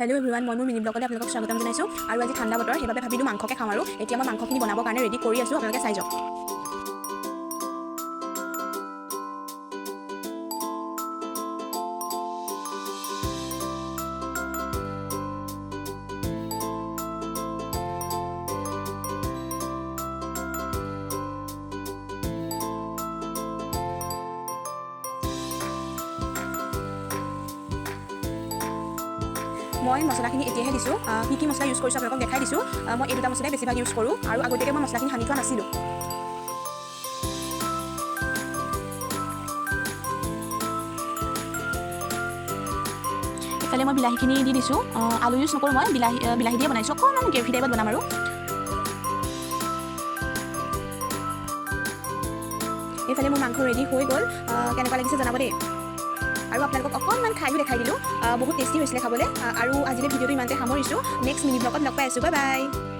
Hello' everyone, মই মোৰ mini ব্লগলৈ আপোনালোকক স্বাগতম জনাইছোঁ। আৰু আজি ঠাণ্ডা বতৰ, সেইবাবে ভাবিলোঁ মাংসকে খাওঁ। আৰু এতিয়া মই মাংসখিনি বনাবৰ কাৰণে ৰেডি কৰি আছোঁ, আপোনালোকে চাই যাওক। মই মছলাখিনি এতিয়াহে দিছোঁ। কি কি মছলা ইউজ কৰিছোঁ আপোনালোকক দেখাই দিছোঁ। মই এই দুটা মছলাই বেছিভাগ ইউজ কৰোঁ আৰু আগতীয়াকৈ মই মছলাখিনি সানি থোৱা নাছিলোঁ। ইফালে মই বিলাহীখিনি দি দিছোঁ। আলু ইউজ নকৰোঁ মই, বিলাহী দিয়ে বনাইছোঁ। অকণমান গ্ৰেভি টাইপত বনাম। আৰু এইফালে মোৰ মাংস ৰেডি হৈ গ'ল। কেনেকুৱা লাগিছে জনাব দেই। আৰু আপোনালোকক অকণমান খায়ো দেখাই দিলোঁ। বহুত টেষ্টি হৈছিলে খাবলৈ। আৰু আজিলৈ ভিডিঅ'টো ইমানতে সামৰিছোঁ। নেক্সট মিনি ব্লগত লগ পাই আছোঁ। Bye bye.